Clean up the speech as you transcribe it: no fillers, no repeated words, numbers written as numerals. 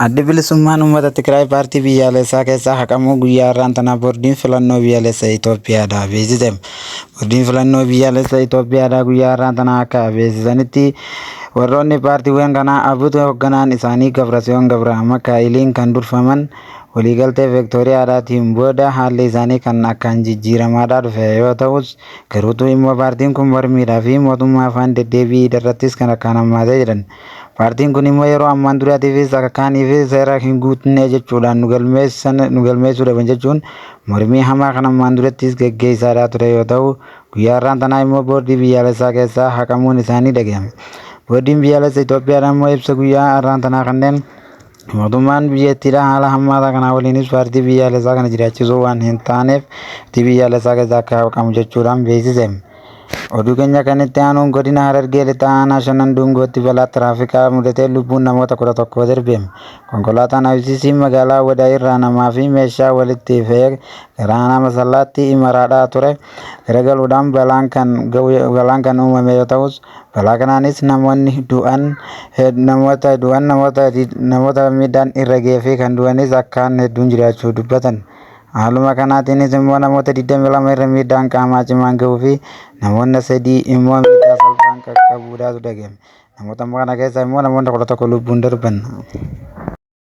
Addi Bilisummaan Uummata Tigraay paartii biyyaalessaa keessaa haqamuu guyyaa har'aan tana boordiin filannoo biyyaalessa Itoophiyaadhaa beeksise. Boordiin filannoo biyyaalessa Itoophiyaadhaa guyyaa har'aan tana akka beeksisanitti warroonni paartiiwwan kanaa abutu hoogganaan isaanii Gabrasiyoon Gabra Mikaa'eliin kan durfaman waliigaltee Veektooriyaadhaatiin booda haalli isaanii kan akkaan jijjiiramaadhaa dhufe yoo ta'us garuutu immoo paartiin kun mormiidhaa fi mootummaa afaan deddeebii irrattis kan akkaan hammaatee jiran. Paartiin kun immoo yeroo ammaan duraatiifis akka kaanii fi seera hin guutne jechuudhaan nu galmeessan nu galmeessuu dhaban jechuun mormii hamaa kan ammaan durattis geggeessaadhaa ture yoo ta'u guyyaa har'aan tanaa immoo boordii biyyaalessaa keessaa haqamuun isaanii dhagahame. Boordiin biyyaalessa Itoophiyaadhaan immoo ibsa guyyaa har'aan tanaa kanneen mootummaan biyyattiidha haala hammaataa kanaa waliinis paartii biyyaalessaa kana jiraachisuu waan hin taaneef paartii biyyaalessaa keessaa akka haqamu jechuudhaan beeksise. Oduu keenya kan itti aanuun godina Harargee lixa aanaa shanan dungootti balaa tiraafikaa mudatee lubbuun namoota 11 darbe. Konkolaataan ICC magaalaa Wadaa irraa namaa fi meeshaa walitti fe'ee gara aanaa Masallaatti imalaadhaa ture. Garagaluudhaan balaan kan balaan kan uumame yoo ta'us balaa kanaanis namoonni du'an namoota du'an namoota namoota miidhaan irra ga'ee fi kan du'anis akkaan hedduun jiraachuu dubbatan. Haaluma kanaatiinis immoo namoota 22 irra miidhaan qaamaa cimaan ga'uu fi namoonni sadii immoo miidhaa salphaan qaqqabuudhaatu dhagahame. Namoota kana keessaa immoo namoonni 11 lubbuun darban.